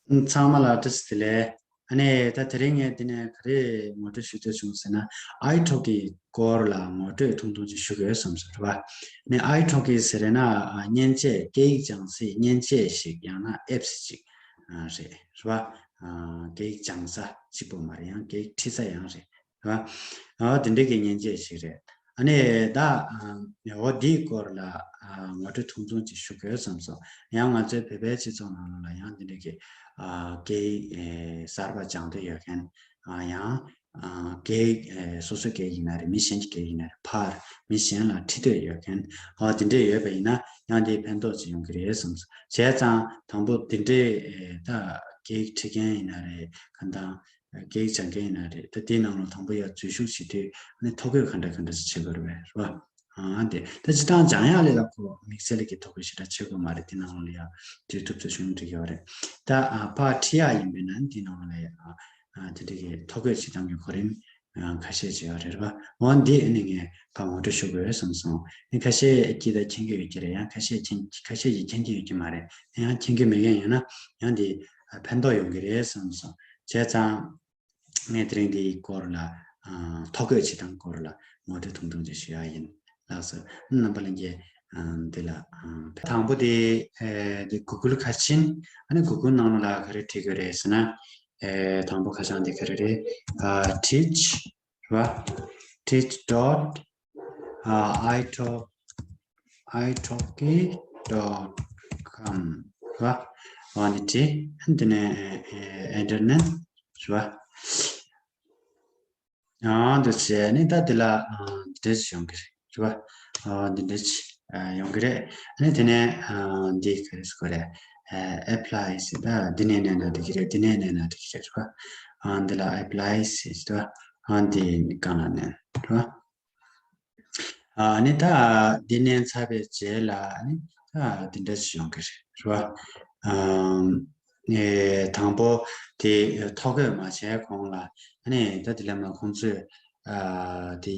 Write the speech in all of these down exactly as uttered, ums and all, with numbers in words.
ཚང་མ་ལ་བཀྲ་ཤིས་བདེ་ལེགས། ཨ་ནི་ད་དེ་རིང་ངས་འདི་ནས་ག་རེ་ངོ་སྤྲོད་ཞུ་འདོད་བྱུང་ཟེར་ན། ཨའི་ཊོ་ཀི་སྐོར་ལ་ངོ་སྤྲོད་ཐུང་ཐུང་ཅིག་ཞུ་དགོས་བསམ་སོང་རེད་བ། ནི་ཨའི་ཊོ་ཀི་ཟེར་ན་ཨ་མཉེན་ཆས། སྐད་ཡིག་སྦྱང་སའི་མཉེན་ཆས་ཤིག་ཡང་ན་ཨེབ་སི་ཅིག་ཨ་རེད་རེད་བ། ཨ་སྐད་ཡིག་སྦྱང་ས་གཅིག་པོ་མ་རེད། ཡང་སྐད་ཡིག་ཁྲིད་ས་ཡང་རེད། རེད་བ། འོ་དེ་འདྲའི་གི་མཉེན་ཆས་ཤིག་རེད། ཨ་ནི་ད་ཨ་འོ་འདིའི་སྐོར་ལ་ཨ་ངོ་སྤྲོད་ཐུང་ཐུང་ཅིག་ཞུ་དགོས་བསམ་སོང་། ཡང་ང་ཚོའི་བོད་པའི་སྤྱི་ཚོགས་ནང་ལོགས་ལ་ཡང་དེ་འདྲའི་གི་ཨ་སྐད་ཡིག་ཨེ་གསར་པ་སྦྱང་འདོད་ཡོད་མཁན། ཨ་ཡང་ཨ་སྐད་ཡིག་ཨེ་སོ་སོའི་སྐད་ཡིག་ཡིན་ན་རེད། མི་གཞན་གྱི་སྐད་ཡིག་ཡིན་ན་རེད། ཕར་མི་གཞན་ལ་ཁྲིད་འདོད་ཡོད་མཁན། འོ་དེ་འདྲས་ཡོད་པ་ཡིན་ན་ཡང་དེའི་ཕན་ཐོགས་ཅིག་ཡོང་གི་རེད་བསམ་སོང་། བྱས་ཙང་དང་པོ་དེ་འདྲས་ཨེ་ད་སྐད་ཡིག་ཁྲིད་མཁན་ཡིན་ན་རེད། གང་ལྟར་སྐད་ཡིག་སྦྱང་མཁན་ཡིན་ན་རེད། ད་དེའི་ནང་ལ་དང་པོ་ཡར་འཛུལ་ཞུགས་བྱེད་དུས་ཨ་ནི་ཐོ་འགོད་ག་འདྲ་ག་འདྲ་ཞིག་བྱེད་དགོས་རེད་བས། རེད་བ། ཨ་དེ་ད་སྤྱིར་བཏང་སྦྱང་ཡག་ལས་ལ་ཁོ་དམིགས་བསལ་གྱི་ཐོ་འགོད་ཞེ་དྲག་བྱེད་དགོས་མ་རེད། དེ་ནང་ལ་ཡར་འཛུལ་ཐུབ་ཚོད་བྱུང་འགྲིག་ཡོད་རེད། ད་ཨ་ཕར་ཁྲིད་ཡག་ཡིན་པས་ན་དེ་ནང་ལ་ཡར་ཨ་དེ་འདྲ་གི་ཐོ་འགོད་བྱེད་སྟངས་ཀྱི་གོ་རིམ་ཨ་ཁ་ཤས་ཅིག་ཡོད་རེད་བ། འོ་འདི་ཨ་ནི་ངས་ཕར་ངོ་སྤྲོད་ཞུ་དགོས་བསམ་སོང་། ཨ་ནི་ཁ་ཤས་ཀྱིས་ད་མཁྱེན་གྱི་ཡོད་ཀྱི་རེད། ཡང་ཁ་ཤས་མཁྱེན་ཁ་ཤས་ཀྱིས་མཁྱེན་གྱི་ཡོད་ཀྱི་མ་རེད། ཡང་མཁྱེན་གྱི་མེད་མཁན་ཡོད་ན་ཡང་འདི་ཨ་ཕན་ཐོགས་ཡོང་གི་རེད་བསམ་སོང་། བྱས་ཙང་། ངས་དེ་རིང་འདིའི་སྐོར་ལ་ཨ་ཐོ་འགོད་བྱེད་སྟངས་སྐོར་ལ་ངོ་སྤྲོད་ཐུང་ཐུང་ཅིག་ཞུ་ཡག་ཡིན་ལགས་སོ། རྣམ་པ་ལྷན་རྒྱས་ཨ་འདི་ལ་ཨ་དང་པོ་དེ་ཨེ་འདི་གུ་གུལ་ཁ་ཕྱིན། ཨ་ནི་གུ་གུལ་ནང་ལ་ག་རེ་བྲིས་དགོས་རེད་ཟེར་ན། ཨེ་དང་པོ་ཁ་བྱང་འདི་ག་རེ་རེད། ཨ་teach རེད་བ། teach dot ཨ་italk italki dot com རེད་བ། འོ་འདི་བྲིས། ཨ་ནི་དེ་ནས་ཨེ་ཨེ་enter ནས་རེད་བ། ཨ་འདི་བྱས་ནས་ད་འདི་ལ་ཨ་འདི་འདྲ་ཞིག་ཡོང་གི་རེད། རེད་བ། ཨ་འདི་འདྲ་ཞིག་ཨ་ཡོང་གི་རེད། ཨ་ནི་དེ་ནས་ཨ་འདི་ག་རེ་ཟེར་དགོས་རེད། ཨ་apply ཟེར། ད་འདི་ནས་མནན་ན་འགྲིག་གི་རེད། འདི་ནས་མནན་ན་འགྲིག་གི་རེད། རེད་བ། ཨ་འདི་ལ་apply ཟེར་གྱི་འདུག་ཨ་འདི་སྒང་ལ་མནན། རེད་བ། ཨ་ནི་ད་འདི་མནན་ཚར་བའི་རྗེས་ལ་ཨ་ནི་ད་འདི་འདྲ་ཞིག་ཡོང་གི་རེད། རེད་བ། ཨམ། ཨེ་དང་པོ་དེ་ཐོ་འགོད་མ་བྱས་གོང་ལ་ཨ་ནི་ད་དེ་ལས་མ་ཁོང་ཚོས་ཨ་དེ་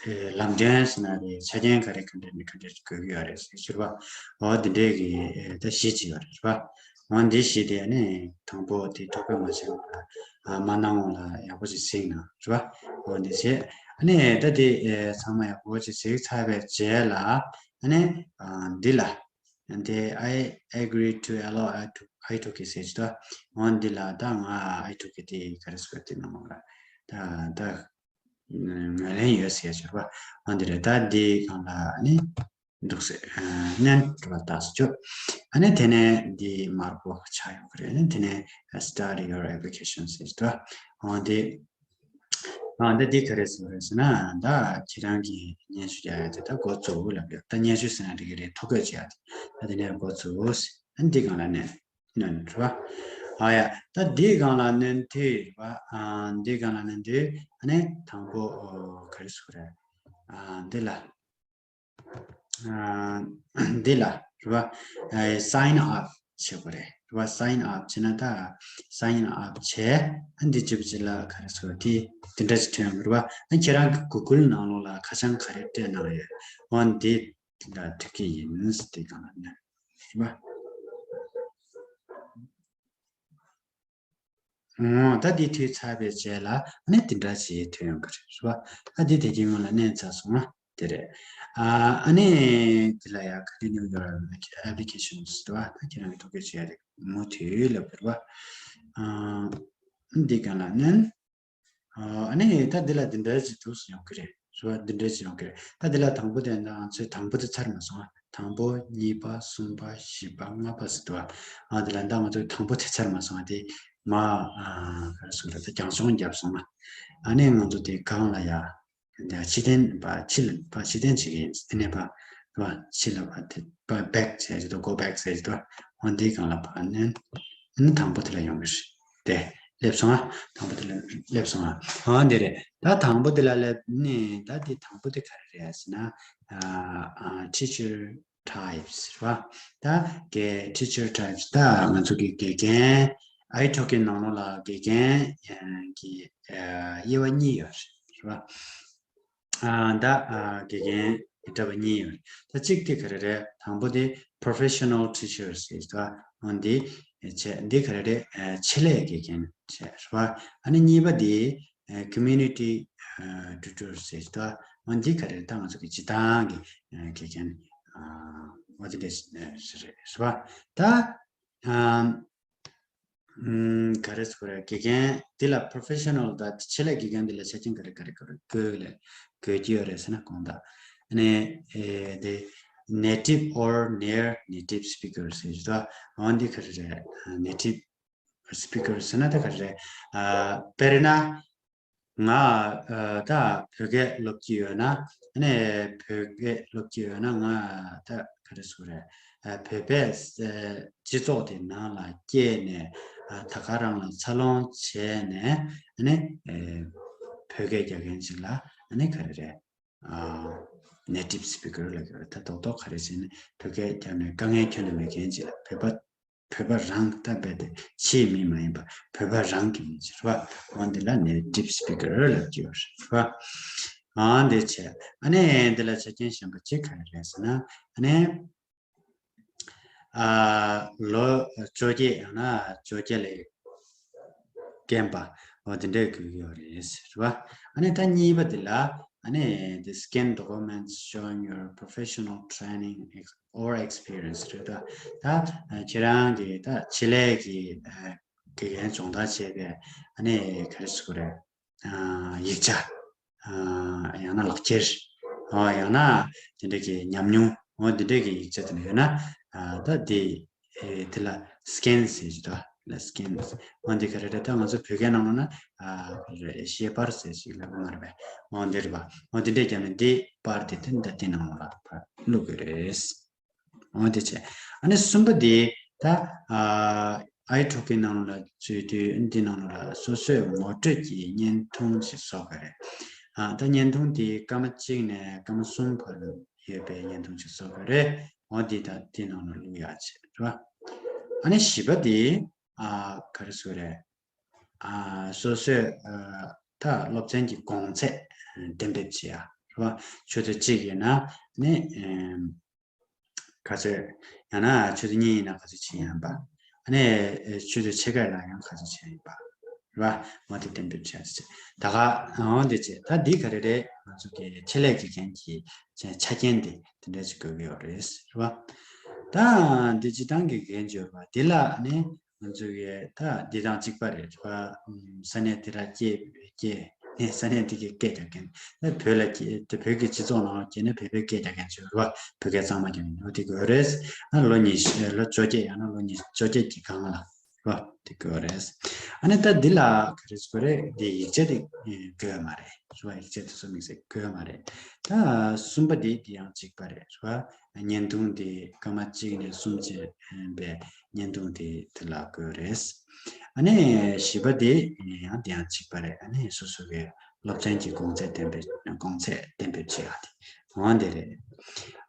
ཨེ་ལམ་སྟོན་ཟེར་ན་རེད། ཆ་རྐྱེན་ག་རེ་ག་འདྲ་ནས་ག་འདྲ་དགོས་ཀྱི་ཡོད་རེད་ཟེར་གྱི་རེད་བ། འོ་འདི་འདྲས་ཀྱི་ཨེ་ད་གཞི་ཅིག་ཡོད་རེད། རེད་བ། འོ་འདི་གཞི་དེ་ཨ་ནི་དང་པོ་དེ་ཐོ་འགོད་མ་བྱས་གོང་ལ་ཨ་མ་གནང་འོང་ལ་ཡག་པོ་ཅིག་གཟིགས་གནང་། རེད་བ། འོ་འདི་བྱས། ཨ་ནི་ད་དེ་ཨེ་ཚང་མ་ཡག་པོ་ཅིག་གཟིགས་ཚར་བའི་རྗེས་ལ་ཨ་ནི་ཨ་འདི་ལ་འདི་I agree to allow italki ཟེར་གྱི་འདུག་འོ་འདི་ལ་ད་ང་italki དེ་ག་རེ་ཟེར་དེ་ནང་ལ་ད་ད་ངོས་ལེན་ཡོད་ཟེར་གྱི་རེད་བ། འོ་འདི་རེད། ད་འདི་སྒང་ལ་ཨ་ནི་འདུག་སེ་ཨ་མནན་རེད་བ། ཏག་སེ་བཅུག་ཨ་ནི་དེ་ནས་འདི་དམར་པོ་ཆགས་ཡོང་གི་རེད། ཨ་ནི་དེ་ནས་start your application ཟེར་གྱི་འདུག་འོ་འདི། ཨ་ད་འདི་ག་རེ་ཟེར་རེད་ཟེར་ན། ད་ཁྱེད་རང་གིས་སྙན་ཞུ་རྒྱག་ཡ་དེ་ད་འགོ་བཙུགས་ལབ་ཡོད། ད་སྙན་ཞུ་ཟེར་ན་འགྲིག་གི་རེད། ཐོ་འགོད་བྱེད་ཡ་དེ། ད་དེ་ནས་འགོ་བཙུགས། ཨ་འདི་སྒང་ལ་མནན། མནན་རེད་བ། ཨ་ཡ། ད་འདི་སྒང་ལ་མནན་དུས་རེད་བ། ཨ་འདི་སྒང་ལ་མནན་དུས་ཨ་ནི་དང་པོ་ཨོ་ག་རེ་ཟེར་རེད། ཨ་འདི་ལ། ཨ་འདི་ལ་རེད་བ། ཨ་sign up བྱེད་དགོས་རེད། རེད་བ། sign up བྱས་ན་ད་sign up བྱས། ཨ་འདི་བྱེད་པ་ཅིག་ལ་ག་རེ་ཟེར་དེ་དེ་འདྲ་ཞིག་ཐོན་ཡོང་གི་རེད་བ། ཨ་ཁྱེད་རང་གི་གུ་གུལ་ནང་ལོགས་ལ་ཁ་བྱང་ག་རེ་སྤྲད་གནང་ཡོད། འོ་འདི་དེ་འདྲ་ཐུག་གི་ཡིན། དེ་གང་ལ་ནི་རེད་བ། ཨོ་ད་འདི་ཐོན་ཚར་བའི་རྗེས་ལ་ཨ་ནི་དེ་འདྲ་ཞིག་ཐོན་ཡོང་གི་རེད། རེད་བ། ཨ་འདི་དེ་གི་སྔོན་ལ་མནན་ཚར་སོང་ང་། དེ་རེད། ཨ་ཨ་ནི་དེ་ལ་ཡ་continue your applications རེད་བ། ད་ཁྱེད་རང་གི་ཐོ་འགོད་བྱེད་ཡ་དེ་མུ་མཐུད་ལབ་རེད་བ། ཨ་འདི་སྒང་ལ་མནན། ཨ་ནི་ད་འདི་ལ་འདི་འདྲ་ཞིག་འདུག་སེ་ཡོང་གི་རེད། རེད་བ། འདི་འདྲ་ཞིག་ཡོང་གི་རེད། ད་འདི་ལ་དང་པོ་དེ་ང་ཚོས་དང་པོ་དེ་ཚར་མ་སོང་ང་། དང་པོ། གཉིས་པ། གསུམ་པ། བཞི་པ། ལྔ་པ་ཟེར་འདུག་བ། ཨ་དེ་ལ་ད་ང་ཚོས་དང་པོ་དེ་ཚར་མ་སོང་ང་། དེ་མ་ཨ་ག་རེ་ཟེར་དགོས་རེད། ད་རྒྱང་མཆོང་བརྒྱབ་སོང་ང་། ཨ་ནི་ང་ཚོ་དེ་སྒང་ལ་ཡ། ཕྱིར་འཐེན་པ། ཕྱི་ལ་ཕར་ཕྱིར་འཐེན་བྱེད་ཀྱི་ཡིན། དེ་ནས་ཕར་ཕར་ཕྱི་ལ་ཕར་དེ་ཕར་back ཟེར་གྱི་འདུག go back ཟེར་གྱི་འདུག་འོ་འདིའི་སྒང་ལ་ཕར་མནན། ཨ་ནི་དང་པོ་དེ་ལ་ཡོང་གི་རེད། དེ་སླེབས་སོང་ང་། དང་པོ་དེ་ལ་སླེབས་སོང་ང་། འོ་འདི་རེད། ད་དང་པོ་དེ་ལ་སླེབས་ནས་ད་དེ་དང་པོ་དེ་ག་རེ་རེད་ཟེར་ན། ཨ་ཨ་teacher types རེད་བ། ད་དགེ་teacher types ད་ང་ཚོ་གི་དགེ་རྒན། italki ནང་ལོགས་ལ་དགེ་རྒན་གྱི་དབྱེ་བ་གཉིས་ཡོད་རེད་བ། ཨ་ད་ཨ་དགེ་རྒན་གྲྭ་པ་གཉིས་ཡོད་རེད། ད་གཅིག་དེ་ག་རེ་རེད། དང་པོ་དེ་professional teachers ཡོད་རེད་བ། འོ་འདི་ བྱས། འདི་ག་རེ་རེད། ཨ་ཆེད་ལས་དགེ་རྒན་བྱས་རེད་བ། ཨ་ནི་གཉིས་པ་འདི་ཨ་community ཨ་tutor ཟེར་ཏོ། འོ་འདི་ག་རེ་རེད། ད་ང་ཚོ་གི་སྤྱིར་བཏང་གི་ཨ་དགེ་རྒན་ཨ་འོ་འདི་འདྲ་ཞིག་རེད་བ། ད་ཨ་ཨམ་ག་རེ་ཟེར་དགོས་རེད། དགེ་རྒན་འདི་ལ་professional ད་ཆེད་ལས་དགེ་རྒན་འདི་ལ་ཆ་རྐྱེན་ག་རེ་ག་རེ་ག་རེ་དགོས་ལ་དགོས་ཀྱི་ཡོད་རེད་ཟེར་ན། དགོངས་དག་ཨ་ནི་ཨེ་དེ་native or near native speaker ཟེར་གྱི་འདུག་འོ་འདི་ག་རེ་རེད། native speaker ཟེར་ན་ད་ག་རེ་རེད། ཨ་དཔེར་ན་ང་ཨ་ད་བོད་སྐད་སློབ་ཀྱི་ཡོད་ན། ཨ་ནི་བོད་སྐད་སློབ་ཀྱི་ཡོད་ན་ང་ད་ག་རེ་ཟེར་དགོས་རེད། ཨ་བོད་པའི་ཨ་སྤྱི་ཚོགས་དེ་ནང་ལ་སྐྱེས་ནས་ཨ་ད་ག་རང་ལ་འཚར་ལོངས་བྱས་ནས། ཨ་ནི་ཨ་བོད་སྐད་རྒྱག་མཁན་ཅིག་ལ་ཨ་ནི་ག་རེ་རེད། ཨ་native speaker ལབ་ཀྱི་རེད། ད་རྡོག་རྡོག་ག་རེ་བྱས་ནས་བོད་སྐད་རྒྱབ་ནས་དཀའ་ངལ་ཁྱོན་ནས་མེད་མཁན་ཅིག་ལ། བོད་པ་བོད་པ་རང་ད་རྦད་དེ་ཕྱིའི་མི་མ་ཡིན་པ་བོད་པ་རང་གི་མི་ཅིག་རེད་བ། འོ་འདི་ལ་native speaker ལབ་ཀྱི་ཡོད་རེད་བ། ཨ་འདི་བྱས། ཨ་ནི་འདི་ལ་ཆ་རྐྱེན་གཞན་པ་གཅིག་ག་རེ་རེད་ཟེར་ན། ཨ་ནི་ཨ་ལོ་བཅོ་བརྒྱད་ཡང་ན་བཅོ་བརྒྱད་ལས་རྒན་པ་འོ་དེ་འདྲས་དགོས་ཀྱི་ཡོད་རེད་ཟེར་བ། ཨ་ནི་ད་གཉིས་པ་དེ་ལ་ཨ་ནི་the scan documents showing your professional training ex- or experience རེད། ད་ད་ཁྱེད་རང་གི་ད་ཆེད་ལས་ཀྱི་ཨ་དགེ་རྒན་སྦྱོང་བརྡར་བྱས་པའི་ཨ་ནི་ག་རེ་ཟེར་དགོས་རེད། ཨ་ཡིག་ཆ། ཨ་ཡང་ན་ལག་འཁྱེར། ཨ་ཡང་ན་དེ་འདྲ་གི་ཉམས་མྱོང་འོ་དེ་འདྲ་གི་ཡིག་ཆ་དེ་འདྲ་ཡོད་ན། ཨ་ད་དེ་ཨེ་དེ་ལ་scan ཟེར་གྱི་འདུག་ལ་scan འོ་དེ་ག་རེ་རེད། ད་ང་ཚོ་བོད་སྐད་ནང་ལོགས་ན་ཨ་རེད་ཤེལ་པར་ཟེར་ཞིག་ལབ་ཀྱི་མ་རེད་པས། འོ་འདི་རེད་པ། འོ་དེ་འདྲས་བརྒྱབ་ནས་དེ་པར་དེ་དེ་འདྲ་དེ་ནང་ལོགས་ལ་ཕར་བླུག་དགོས་རེད། འོ་དེ་བྱས། ཨ་ནི་གསུམ་པ་དེ་ད་ཨ་ཨའི་ཊོ་ཀི་ནང་ལ་བཙུད་དུས་འདི་ནང་ལ་སོ་སོའི་ངོ་སྤྲོད་ཀྱི་བརྙན་ཐུང་ཞིག་བཟོ་དགོས་རེད། ཨ་ད་བརྙན་ཐུང་དེ་སྐར་མ་གཅིག་ནས་སྐར་མ་གསུམ་བར་ཡོད་པའི་བརྙན་ཐུང་ཞིག་བཟོ་དགོས་རེད། འོ་འདི་ད་འདི་ནང་ལ་བླུག་ཡག་བྱས་རེད་བ། ཨ་ནི་བཞི་པ་དེ་ཨ་ག་རེ་ཟེར་དགོས་རེད། ཨ་སོ་སོའི་ཨ་ད་སློབ་ཚན་གྱི་གོང་ཚད་གཏན་འབེབས་བྱེད་ཡག་རེད་བ། ཆུ་ཚོད་གཅིག་ཡིན་ན་ནི་ཨེམ། ག་ཚོད། ཡང་ན་ཆུ་ཚོད་གཉིས་ཡིན་ན་ག་ཚོད་བྱེད་ཡིན་པ། ཨ་ནི་ཆུ་ཚོད་ཕྱེད་ཀ་ལ་ཡང་ག་ཚོད་བྱེད་ཡིན་པ། རེད་བ། འོ་དེ་གཏན་འབེབས་བྱས་ཚེ། ད་ག་འོ་དེ་བྱས། ད་འདི་ག་རེ་རེད། ང་ཚོ་གི་ཆེད་ལས་དགེ་རྒན་གྱི་ཆ་རྐྱེན་དེ་དེ་འདྲ་ཞིག་དགོས་ཀྱི་ཡོད་རེད། རེད་བ། ད་འདི་སྤྱིར་བཏང་གི་དགེ་རྒན་བརྗོད་པ་འདི་ལ་ནི་ང་ཚོ་གི་ད་འདི་དང་གཅིག་པ་རེད། རེད་བ། ས་གནས་དེ་ལ་སྐྱེས་སྐྱེས་ནས་ས་གནས་དེ་གའི་སྐད་རྒྱག་མཁན། ད་བོད་ལ་སྐྱེས་དེ་བོད་ཀྱི་སྤྱི་ཚོགས་ནང་སྐྱེས་ནས་བོད་པའི་སྐད་རྒྱག་མཁན་ཚོ་རེད་བ། བོད་སྐད་གཙང་མ་རྒྱག་མཁན་ཚོ་དེ་དགོས་རེད། ཨ་ལོ་ཉི་ཤུ་ལོ་བཅོ་བརྒྱད་ཡང་ན་ལོ་ཉི་བཅོ་བརྒྱད་ཀྱི་སྒང་ལ་རེད་བ། དེ་དགོས་རེད། ཨ་ནི་ད་འདི་ལ་ག་རེ་ཟེར་དགོས་རེད། འདི་ཡིག་ཆ་དེ་དགོས་མ་རེད། རེད་བ། ཡིག་ཆ་དེ་ཚོ་དམིགས་བསལ་དགོས་མ་རེད། ད་གསུམ་པ་དེ་དེ་ཡང་གཅིག་པ་རེད། རེད་བ། བརྙན་ཐུང་དེ་སྐར་མ་གཅིག་ནས་གསུམ་བཅས་པའི་བརྙན་ཐུང་དེ་དེ་ལ་དགོས་རེད། ཨ་ནི་བཞི་པ་དེ་ཡང་དེ་ཡང་གཅིག་པ་རེད། ཨ་ནི་སོ་སོ་གི་སློབ་ཚན་གྱི་གོང་ཚད་གཏན་འབེབས་གོང་ཚད་གཏན་འབེབས་བྱེད་ཡག་དེ་འོ་དེ་རེད།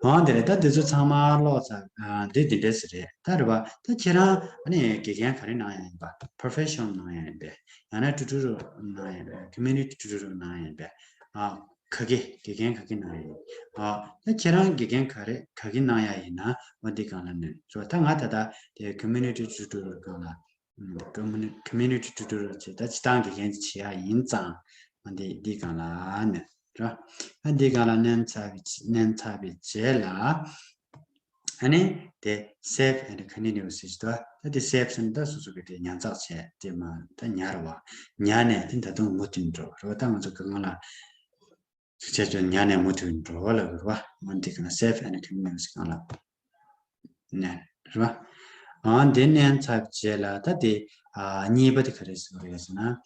འོ་དེ་རེད། ད་དེ་ཚོ་ཚང་མ་ཀློག་ཚར། ཨ་འདི་དེ་འདྲས་རེད། ད་རེད་བ། ད་ཁྱེད་རང་ཨ་ནི་དགེ་རྒན་ག་རེ་གནང་ཡག་ཡིན་པ། professional གནང་ཡག་ཡིན་པས། ཡང་ན་ཊུ་ཊོ་རི་ཡལ་གནང་ཡག་ཡིན་པས། community ཊུ་ཊོ་རི་ཡལ་གནང་ཡག་ཡིན་པས། ཨ། ག་གེ་དགེ་རྒན་ག་གེ་གནང་ཡག་ཡིན། ཨ། ད་ཁྱེད་རང་དགེ་རྒན་ག་རེ་ག་གེ་གནང་ཡག་ཡིན་ན་འོ་འདི་སྒང་ལ་ནོན་ཅོ། ད་ང་ད་ལྟ་དེ་community ཊུ་ཊོ་རི་ཡལ་སྒང་ལ་community ཊུ་ཊོ་རི་ཡལ་བྱེད། ད་སྤྱིར་བཏང་དགེ་རྒན་བྱེད་ཡག་ཡིན་ཙང་ཨ་འདི་འདི་སྒང་ལ་ནོན་ཅོ། ཨ་འདི་སྒང་ལ་ནོན་ཚར་བའི་ནོན་ཚར་བའི་རྗེས་ལ། ཨ་ནི་དེ་save and continue ཟེར་གྱི་འདུག་ད་དེ་save ཟེར་ན་ད་སོ་སོ་གི་དེ་ཉར་ཚགས་བྱས་དེ་མ་ད་ཉར་བ། ཉར་ནས་དེ་ད་དུང་མུ་མཐུད་འགྲོ་རེད་བ། ད་ང་ཚོ་གི་སྒང་ལ་ཅིག་བྱས་ཅོ་ཉར་ནས་མུ་མཐུད་འགྲོ་བ་ལ་རེད་བ། འོ་འདི་གི་ན་save and continue ཟེར་སྒང་ལ་ནས་རེད་བ། འོ་འདི་ནས་ཚར་རྗེས་ལ་ད་དེ་ཨ་གཉིས་པ་དེ་ག་རེ་ཟེར་བ་རེད་ཟེར་ན།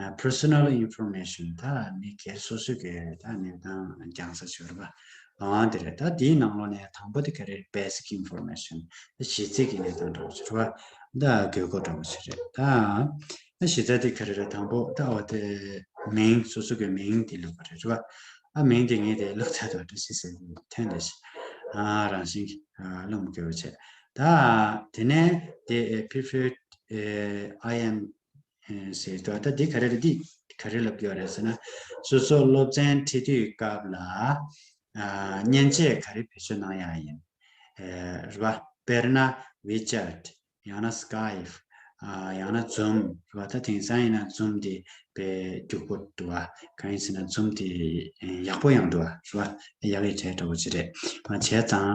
ཨ་personal information ད་མི་སྒེར་སོ་སོ་གི་ད་གནས་སྟངས་རྒྱང་ས་ཞུ་རེད་བ། ཨང་དེ་རེད། ད་དེའི་ནང་ལོགས་ནས་དང་པོ་དེ་ག་རེ་རེད། basic information ད་གཞི་རྩའི་གི་གནས་སྟངས་འདྲ་བོ་ཞིག་རེད་བ། ད་དགོས་མཁོ་འདྲ་བོ་ཞིག་རེད། ད་ད་གཞི་རྩ་དེ་ག་རེ་རེད། དང་པོ་ད་འོ་དེ་མིང་སོ་སོ་གི་མིང་དེ་ལབ་པ་རེད་བ། ཨ་མིང་དེ་ངས་དེ་ལབ་ཚར་དུས་འདྲ་ཞིག་ཟེར་ཐོན་འདྲ་ཞིག་ཨ་རང་བཞིན་གྱི་ཨ་ལབ་མི་དགོས་པ་བྱས། ད་དེ་ནས་དེ་preferred ཨེ་ཨའི་ཨེན་ཨེ་ཟེར་དུས་ད་འདི་ག་རེ་རེད། འདི་ག་རེ་ལབ་ཀྱི་ཡོད་རེད་ཟེར་ན། སོ་སོ་སློབ་ཚན་ཁྲིད་དུས་སྐབས་ལ་ཨ་མཉེན་ཆས་ག་རེ་བེད་སྤྱོད་གནང་ཡག་ཡིན། ཨེ་རེད་བ། དཔེར་ན་WeChat ཡང་ན་Skype། ཨ། ཡང་ན་Zoom་རེད་བ། ད་དེང་སང་ཡིན་ན་Zoom་དེ་དཔེ་རྒྱུག་པོ་འདུག་བ། གང་ཡིན་ཟེར་ན་Zoom་དེ་ཡག་པོ་ཡང་འདུག་བ། རེད་བ། ཡག་གི་གྲས་འདྲ་པོ་ཅིག་རེད། མ་བྱས་ཙང་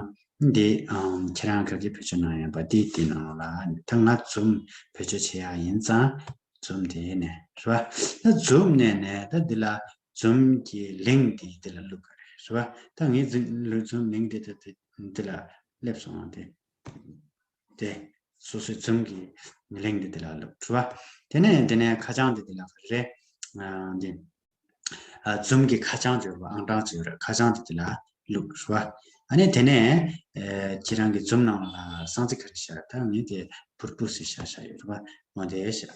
འདི་ཨམ་ཁྱེད་རང་ག་གི་བེད་སྤྱོད་གནང་ཡོད་པ་འདི་འདི་ནང་ལ། ད་ང་Zoom་བེད་སྤྱོད་བྱེད་ཡག་ཡིན་ཙང་Zoom་དེ་ནས་རེད་བ། ད་Zoom་ནས་ནས་ད་འདི་ལ་Zoom་གི་link་དེ་འདི་ལ་བླུག་གི་རེད། རེད་བ། ད་ངས་Zoom link་དེ་ད་འདི་ལ་སླེབས་སོང་བ། དེ་དེ་སོ་སོའི་Zoom་གི་link་དེ་དེ་ལ་བླུགས་རེད་བ། དེ་ནས་དེ་ནས་ཁ་བྱང་དེ་དེ་ལ་ག་རེ་རེད། ཨ། འདི། ཨ། Zoom་གི་ཁ་བྱང་ཅིག་ཡོད་རེད་བ། ཨང་གྲངས་ཅིག་ཡོད་རེད། ཁ་བྱང་དེ་དེ་ལ་བླུགས་རེད་བ། ཨ་ནི་དེ་ནས་ཨེ་ཁྱེད་རང་གི་Zoom་ནང་ལ་གསང་ཚིག་ག་རེ་བཞག་ད་ངས་དེ་purple་ཟེར་བཞག་བཞག་ཡོད་རེད་བ། འོ་དེ་བཞག་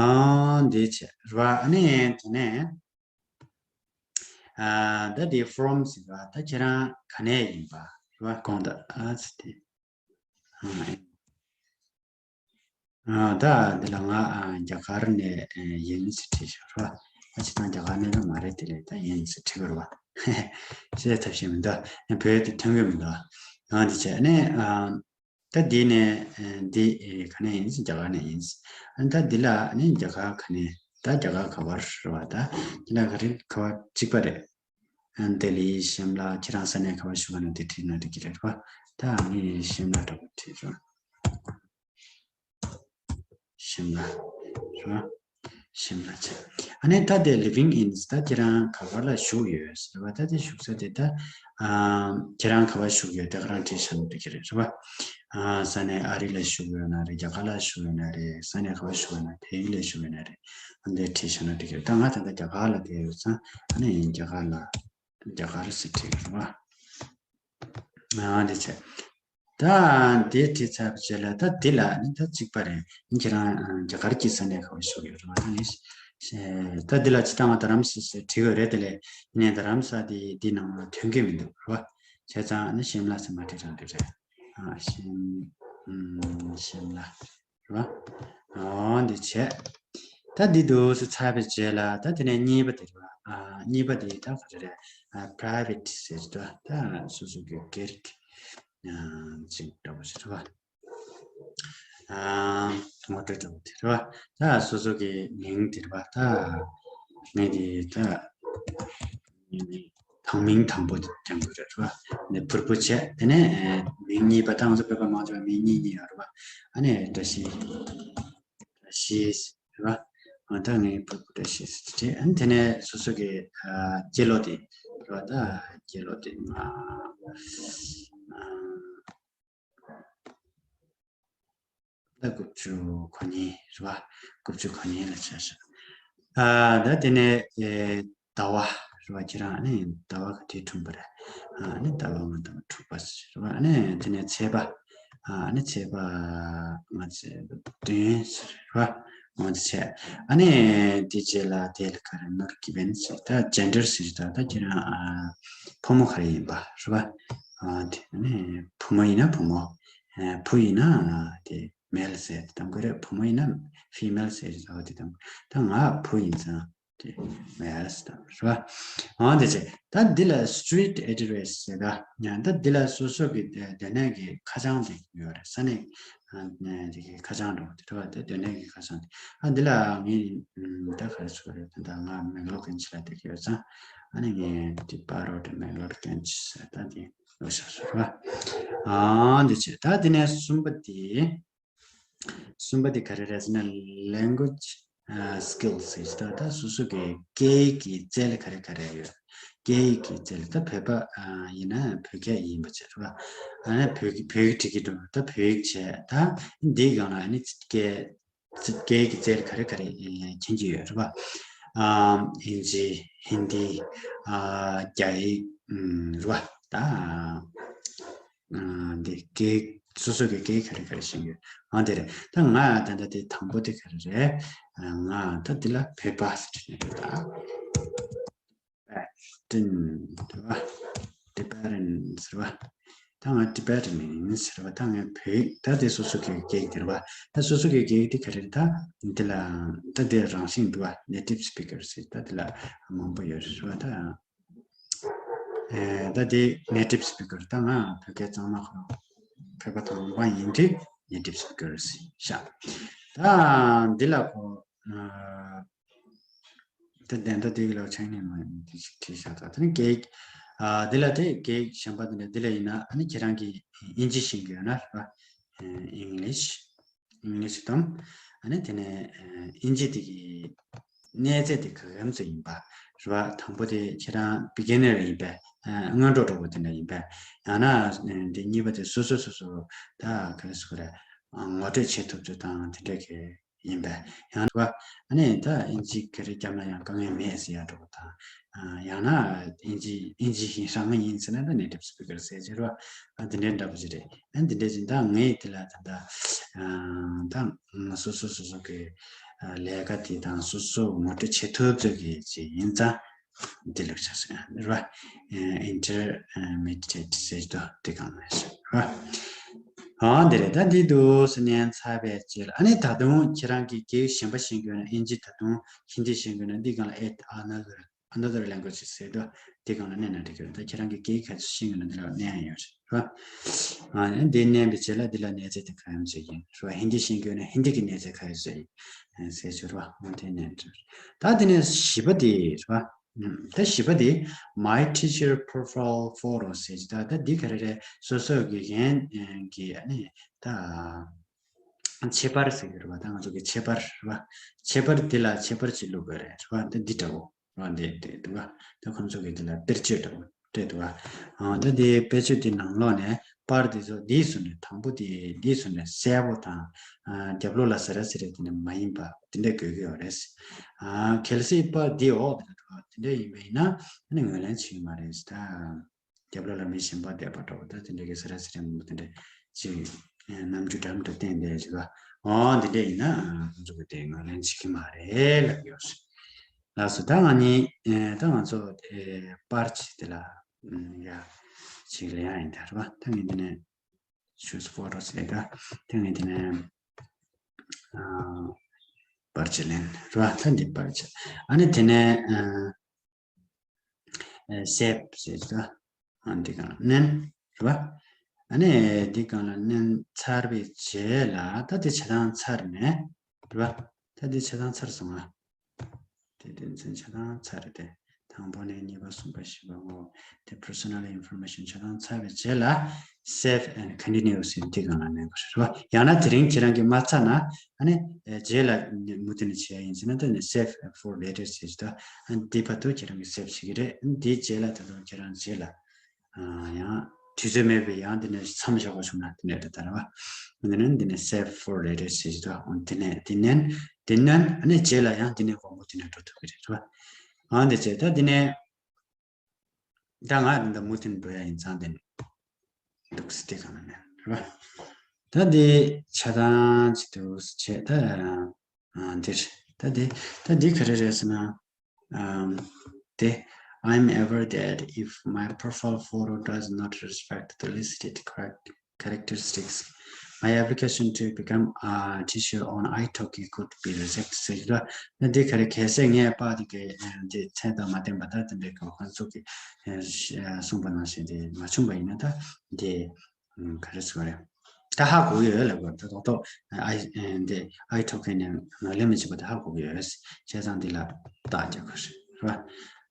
ཨང་དེ་བྱས་རེད་བ། ཨ་ནི་དེ་ནས་ཨ། ད་དེ་from་ཟེར་བ། ད་ཁྱེད་རང་ག་ནས་ཡིན་པ་རེད་བ། དགོངས་དག་ཨ་ཙི་དེ། ཨ། ད་འདི་ལ་ང་ཨ་རྒྱ་གར་ནས་ཨ་ཡིན་ཟེར་བྲིས་ཤག་ར། ཨ་ཅི་ད་རྒྱ་གར་ནས་ད་མ་རེད། དེ་ལས་ད་ཡིན་ཟེར་བྲིས་དགོས་ར་བ། ཤེས་ཐབས་ཤེས་མི་འདུག་ཡང་བོད་དེ་ཐོན་གི་མི་འདུག་ཨ་འདི་བྱས་ནས་ཨ་ད་འདི་ནས་ཨ་འདི་ཨེ་ག་ནས་ཡིན་ཟེར། རྒྱ་གར་ནས་ཡིན་ཟེར། ཨ་ད་འདི་ལ་ནི་རྒྱ་གར་ག་ནས། ད་རྒྱ་གར་ག་བར་ར་བ། ད་འདི་ལ་ག་རེ་ག་བར་གཅིག་པ་རེད། ཨ་ལྡི་ལི། ཤིམ་ལ། ཁྱེད་རང་ས་གནས་ག་བ་བཞུགས་ཡོད་ན་དེ་བྲིས་ན་འགྲིག་གི་རེད་བ། ད་ངས་ཤིམ་ལ་འདྲ་པོ་བྲིས་རོགས། ཤིམ་ལ་རེད་བ། ཤིམ་ལ་བྱས། ཨ་ནི་ད་དེ་living in་ད་ཁྱེད་རང་ག་བ་ལ་བཞུགས་ཡོད་ཟེར་བ། ད་དེ་བཞུགས་ས་དེ་ད་ཨ་ཁྱེད་རང་ག་བ་བཞུགས་ཡོད་དེ་ག་རང་བྲིས་བཞག་ན་འགྲིག་གི་རེད་བ། ཨ་ས་གནས་ཨ་རི་ལ་བཞུགས་ཡོད་ན་རེད། རྒྱ་གར་ལ་བཞུགས་ཡོད་ན་རེད། ས་གནས་ག་བ་བཞུགས་ཡོད་ན། བལ་ཡུལ་ལ་བཞུགས་ཡོད་ན་རེད། ཨ་འདི་བྲིས་བཞག་ན་འགྲིག་གི་རེད། ད་ང་ད་ལྟ་རྒྱ་གར་ལ་བསྡད་ཡོད་ཙང་། ཨ་ནི་རྒྱ་གར་ལ། རྒྱ་གར་ཟེར་བྲིས་རེད་བ། ཨ་འདི་བྱས། ད་འདི་བྲིས་ཚར་བའི་རྗེས་ལ་ད་འདི་ལ་ནི་ད་གཅིག་པ་རེད། ཁྱེད་རང་རྒྱ་གར་གྱི་ས་གནས་ག་བ་བཞུགས་ཡོད་རེད་བ། ད་ངས་ད་འདི་ལ་ཅི་ད་ང་རྡ་རམ་ས་ཟེར་བྲིས་ཡོད་རེད། དེ་ལས་ཡིན་ནའི་རྡ་རམ་ས་དེ་འདི་ནང་ལ་ཐོན་གྱི་མི་འདུག་རེད་བ། བྱས་ཙང་ནི་ཤིམ་ལ་ཟེར་མ་བྲིས་རང་འདི་རེད། ཨ་ཤིམ་ཨམ་ཤིམ་ལ། རེད་བ། འོ་འདི་བྱས། ད་འདི་འདུག་སེ་ཚར་བའི་རྗེས་ལ་ད་དེ་ནས་གཉིས་པ་དེ་རེད་བ། ཨ་གཉིས་པ་དེ་ད་ག་རེ་རེད། ཨ་private་ཟེར་གྱི་འདུག་ད་སོ་སོ་གི་སྒེར་གྱི་ཨ་ཅིག་འདྲ་པོ་ཞིག་རེད་བ། ཨ་ངོ་སྤྲོད་འདྲ་པོ་དེ་རེད་བ། ད་སོ་སོ་གི་མིང་དེ་རེད་བ། ད་ངས་དེ་ད། དང་མིང་དང་པོ་དེ་རྒྱག་དགོས་རེད་བ། ནས་purple་བྱས། དེ་ནས་ཨེ་མིང་གཉིས་པ། ད་ང་ཚོ་བོད་པ་མང་ཆེ་བ་མིང་གཉིས་གཉིས་ཡོད་རེད་བ། ཨ་ནི་བཀྲ་ཤིས། བཀྲ་ཤིས་རེད་བ། ཨ་ད་ངས་purple་བཀྲ་ཤིས་བྲིས། ཨ་ནི་དེ་ནས་སོ་སོ་གི་ཨ་སྐྱེས་ལོ་དེ་རེད་བ། ད་སྐྱེས་ལོ་དེ་མ་ཨ། ད་དགུ་བཅུ་གོ་གཉིས་རེད་བ། དགུ་བཅུ་གོ་གཉིས་ལ་ཆ་བཞག་ཨ་ད་དེ་ནས་ཨེ་ཟླ་བ་རེད་བ། ཁྱེད་རང་ནི་ཟླ་བ་ག་དུས་འཁྲུངས་པ་རེད། ཨ་ནི་ཟླ་བ་ང་ཟླ་བ་དྲུག་པ་ཟེར་རེད་བ། ཨ་ནི་དེ་ནས་ཚེས་པ། ཨ་ནི་ཚེས་པ་ང་ཚེས་པ་བདུན་ཟེར་རེད་བ། ང་ཚེས་ཨ་ནི་དེ་རྗེས་ལ་དེ་ལ་ག་རེ་ནོར་གི་བན་ཟེར། ད་gender་ཟེར། ད་ད་ཁྱེད་རང་ཨ་ཕོ་མོ་ག་རེ་ཡིན་པ་རེད་བ། ཨ་དེ་ཨ་ནི་བུ་མོ་ཡིན་ན་བུ་མོ། ཨ་བུ་ཡིན་ན་དེ་male་ཟེར་དེ་གཏོང་གི་རེད། བུ་མོ་ཡིན་ན་female་ཟེར་ཟེར་བ་དེ་གཏོང་། ད་ང་བུ་ཡིན་ཙང་དེ་male་ཟེར་དང་རེད་བ། འོ་དེ་བྱས། ད་འདི་ལ་street address་ཟེར་ད། ཡང་ད་འདི་ལ་སོ་སོ་གི་སྡོད་གནས་ཀྱི་ཁ་བྱང་དེ་ཡོད་རེད། ས་གནས་ཨ་དེ་གི་ཁ་བྱང་འདྲ་བོ་དེ་རེད་བ། དེ་སྡོད་གནས་ཀྱི་ཁ་བྱང་དེ། ཨ་འདི་ལ་ངས་ད་ག་རེ་ཟེར་དགོས་རེད། ད་ང་མེག་ལོར་ཀན་ཆི་ལ་བསྡད་ཀྱི་ཡོད་ཙང་། ཨ་ནི་ངས་དེ་པ་རོ་དེ་མེག་ལོར་ཀན་ཆི་ཟེར་ད་དེ། ལོ་ཤ་ཤ་ར། ཨ་འདི་བྱས། ད་དེ་ནས་གསུམ་པ་དེ། གསུམ་པ་དེ་ག་རེ་རེད་ཟེར་ན་language ཨ་skills་ཟེར་ད། ད་སོ་སོ་གི་སྐད་ཡིག་གི་རྩལ་ག་རེ་ག་རེ་ཡོད། སྐད་ཡིག་གི་རྩལ། ད་བོད་པ་ཨ་ཡིན་ན་བོད་སྐད་ཡིན་པ་བྱས་ར། ཨ་ནི་བོད་ཀྱི་བོད་ཡིག་འབྲི་གི་འདུག་ད་བོད་ཡིག་བྱས། ད་འདིའི་སྒང་ལ་ཨ་ནི་སྐད་སྐད་ཡིག་གི་རྩལ་ག་རེ་ག་རེ་མཁྱེན་གྱི་ཡོད་རེད་བ། ཨ་ཨིན་ཇི། ཧིན་དི། ཨ་རྒྱ་ཡིག་རེད་བ། ད་ཨ་འདི་སྐད་སོ་སོ་གི་སྐད་ག་རེ་ག་རེ་ཤེས་ཡོད། ཨ་འདི་རེད། ད་ང་ད་ལྟ་དེ་དང་པོ་དེ་ག་རེ་རེད། ང་ད་འདི་ལ་བོད་པ་ཟེར་ནས་རེད། ད་Tibetan་རེད་བ། Tibetan་ཟེར་བ། ད་ང་Tibetan་ཡིན་ཟེར་བ། ད་ངས་བོད་ད་དེ་སོ་སོ་གི་སྐད་དེ་རེད་བ། ད་སོ་སོ་གི་སྐད་དེ་ག་རེ་རེད། ད་འདི་ལ་ད་དེ་རང་བཞིན་འདུག་བ། Native speaker་ཟེར་ད་འདི་ལ་མང་པོ་ཡོད་རེད་བ། ད་ཨེ་ད་དེ་native speaker། ད་ང་བོད་སྐད་གཙང་མ་ཁོ་རང་བོད་པ་དང་པ་ཡིན་དུས། native speakers ཤག་ད་འདི་ལ་ཁོ་ད་དོན་དག་དེ་གི་ལ་ཆ་ནས་མ་འདི་ཞིག་བྲིས་ཤག་ད་དེ་ནི་གེག་ཨ་འདི་ལ་དེ་གེག་གཞན་པ་འདི་ལ་འདི་ལ་ཡིན་ན་ཨ་ནི་ཁྱེད་རང་གི་ཨིན་ཇི་ཤེས་ཀྱི་ཡོད་ན་རེད་པ། English English དང་ཨ་ནི་དེ་ནས་ཨིན་ཇི་དེ་གི་གནས་ཚད་དེ་ག་གམ་ཚོད་ཡིན་པ་རེད་པ། དང་པོ་དེ་ཁྱེད་རང་beginner ཡིན་པས་སྔོན་འགྲོ་འགྲོ་བ་དེ་འདྲ་ཡིན་པས། ཡང་ན་འདི་གཉིས་པ་དེ་སོ་སོ་སོ་སོ་ད་ག་རེ་ཟེར་དགོས་རེད། ངོ་སྤྲོད་བྱེད་ཐུབ་ཚོད་དང་དེ་འདྲ་གི་ཡིན་པས། ཡང་ན་ཨ་ནི་ད་ཨིན་ཇི་ག་རེ་བརྒྱབ་ན་ཡང་དཀའ་ངལ་མེད་ཟེར་ཡ་འགྲོ་བ་དང་། ཡང་ན་ཨིན་ཇི་ཨིན་ཇི་ཡིན་ཧྲང་ཡིན་ཟེར་ན་ད་native speaker ཟེར་གྱི་རེད་པ། ཨ་འདི་འདྲའི་འདྲ་པོ་ཅིག་རེད། ཨ་འདི་འདྲའི་ཅིག་ད་ངས་དེ་ལ་ད་ད་ད་སོ་སོ་སོ་སོ་གི་ལས་ཀ་དེ་དང་སོ་སོ་ངོ་སྤྲོད་བྱེད་ཐུབ་ཚོད་ཀྱི་ཅིག་ཡིན་ཙང་། འདི་ལེགས་ཆ་ཟེར་རེད་པ། Intermediate ཟེར་དོ་དེ་གང་ལ་ཟེར་རེད་པ། ཨ་འདི་རེད། ད་འདི་འདུག་ཟེར་ནས་ཚར་བའི་རྗེས་ལ་ཨ་ནི་ད་དུང་ཁྱེད་རང་གིས་སྐད་ཡིག་གཞན་པ་ཤེས་དགོས་ན་ཨིན་ཇི་ད་དུང་ཧིན་དི་ཤེས་དགོས་ན་འདི་གང་ལ་add another another language ཟེར་དོ་དེ་གང་ལ་གནོན་ན་འགྲིག་གི་རེད། ད་ཁྱེད་རང་གིས་སྐད་ཡིག་ག་ཚོད་ཤེས་དགོས་ན་འདི་ལ་གནོན་ཡ་ཡོད་རེད་པ། ཨ་ནི་འདི་གནོན་པའི་རྗེས་ལ་འདི་ལ་གནས་ཚད་དེ་ག་ཡམ་ཟེར་ཡིན་རེད་པ། ཧིན་དི་ཤེས་དགོས་ན་ཧིན་དི་གི་གནས་ཚད་ག་ཡོད་ཟེར་ཡིན་ཟེར་ཆོག་རེད་པ། འོ་དེ་གནོན་འགྲོ། ད་དེ་ནས་བཞི་པ་དེ་རེད་པ། ད་བཞི་པ་དེ་My Teacher Profile Photo ཟེར་གྱི་ད་ད་འདི་ག་རེ་རེད། སོ་སོ་དགེ་རྒན་གྱི་ཨ་ནི་ད་ཁྱད་པར་ཟེར་གྱི་རེད་པ། ད་ང་ཚོ་གི་ཁྱད་པར་རེད་པ། ཁྱད་པར་འདི་ལ་ཁྱད་པར་ཅིག་བླུགས་དགོས་རེད་རེད་པ། ད་འདི་འདྲ་བོ་རེད་པ། འདི་འདི་འདུག་ག་ད་ཁོང་ཚོ་གི་འདི་ལ་དཔེར་བརྗོད་འདྲ་བོ་སྤྲད་འདུག་ག་ཨ་ད་འདི་དཔེར་བརྗོད་འདི་ནང་ལོགས་ནས་པར་འདི་ཚོ་འདིའི་ཟུར་ནས་དང་པོ་དེ་འདིའི་ཟུར་ནས་གསལ་པོ་དང་། ཨ་རྒྱབ་ལོགས་ལ་ཟ་ར་ཟི་ར་དེ་ནས་མ་ཡིན་པ་དེ་འདྲ་དགོས་ཀྱི་ཡོད་རེད། ཨ་གལ་སྲིད་པར་འདི་འོག་དེ་འདྲ་འདུག་ག་དེ་འདྲ་ཡིན་པ་ཡིན་ན་ཨ་ནི་ངོས་ལེན་བྱེད་ཀྱི་མ་རེད་ད། རྒྱབ་ལོགས་ལ་མི་གཞན་པ་བསྡད་པ་འདྲ་བོ་ད་དེ་འདྲ་གི་ཟ་ར་ཟི་ར་མང་པོ་དེ་འདྲ་ཅིག་རྣམ་འགྱུར་འདྲ་མི་འདྲ་བསྟན་བསྡད་ཅིག་ག་ཨོ་འདི་འདྲ་ཡིན་ན་ང་ཚོ་གི་དེ་ངོས་ལེན་བྱེད་ཀྱི་མ་རེད་ལབ་ཡོད་རེད། ལགས་སོ། ད་ང་གཉིས་ཨེ་ད་ང་ཚོ་ཨེ་པར་ཆས་དེ་ལ་ཨམ་ཡ་ཅིག་ལེན་ཡ་ཡིན་ད་རེད་པ། ད་ངས་འདི་ནས་choose photos ལས་ཀ་ད་ངས་འདི་ནས་ཨ་པར་ཆས་ལེན་རེད་པ། ད་འདི་པར་ཆས་ཨ་ནི་དེ་ནས་ཨ་save ཟེར་ད་ཨ་འདི་གང་ལ་མནན་རེད་པ། ཨ་ནི་འདི་གང་ལ་མནན་ཚར་བའི་རྗེས་ལ་ད་འདི་བྱེད་སྟངས་ཚར་ནས་རེད་པ། ད་འདི་བྱེད་སྟངས་ཚར་སོང་ང་། དེ་དོན་ཚན་ཆ་ཚང་ཚར་རེད་དེ། དང་པོ་ནས་གཉིས་པ་གསུམ་པ་བཞི་པ་ངོ་། དེ་personal information ཆ་ཚང་ཚར་བའི་རྗེས་ལ་save and continue ཟེར་དེ་སྒང་ལ་གནོན་དགོས་རེད་པ། ཡང་ན་དེ་རིང་ཁྱེད་རང་གིས་མ་ཚར་ན་ཨ་ནི་རྗེས་ལ་མུ་མཐུད་ནས་བྱས་ཡིན་ཟེར་ན་དེ་ནི་save for later ཟེར་ད་ཨ་ནི་དེ་བར་དུ་ཁྱེད་རང་གིས་save བྱེད་ཀྱི་རེད། དེའི་རྗེས་ལ་ད་དུང་ཁྱེད་རང་རྗེས་ལ་ཡང་དུས་ཚོད་མེད་པའི་ཡང་འདི་ནས་མཚམས་བཞག་པ་བྱུང་ན་འདི་ནས་རེད་ད་ར་བ། འདི་ནས་འདི་ནས་save for later ཞེས་བྱ་འདི་ནས་འདི་ནས་འདི་ནས་ཨ་ནི་རྗེས་ལ་ཡང་འདི་ནས་དགོང་མོ་འདི་ནས་འགྲོ་ཐུབ་ཀྱི་རེད་ར་བ། ཨ་འདི་བྱས་ད་འདི་ནས་ད་ང་འདི་འདྲ་མུ་མཐུད་འགྲོ་ཡ་ཡིན་ཙང་འདི་ནས་འདུག་སེ་དེ་ག་ལ་མེད་ར་བ། ད་འདི་ཆ་ཚང་ཅིག་འདུག་སེ་བྱས་ད་ཨ་འདིར་ད་འདི་ད་འདི་ག་རེ་རེད་ཟེར་ན། Um, they, I'm aware that if my profile photo does not respect the listed correct characteristics, my application to become a teacher on iTalki could be rejected ཟེར་གྱི་འདུག་ན་འདི་ག་རེ་གལ་སྲིད་ངས་པར་འདི་གའི་འདི་ཚད་དང་མ་ལྡན་པ་ད་དེ་འདྲའི་གང་ཁོང་ཚོ་གིས་གསུངས་པ་ནང་བཞིན་དེ་མ་བྱུང་པ་ཡིན་ན་ད་འདི། ཨ་ག་རེ་ཟེར་དགོས་རེད། ད་ཧ་གོ་གི་ཡོད་ལབ་དགོས་རེད། ད་ཏོག་ཏོག་ཨའི་ཨེ་འདི་ཨའི་ཐོག་ཁའི་ནས་ངོས་ལེན་མི་བྱེད་པ་ད་ཧ་གོ་གི་ཡོད། བྱས་ཙང་འདི་ལ་རྟགས་རྒྱག་དགོས་རེད། རེད་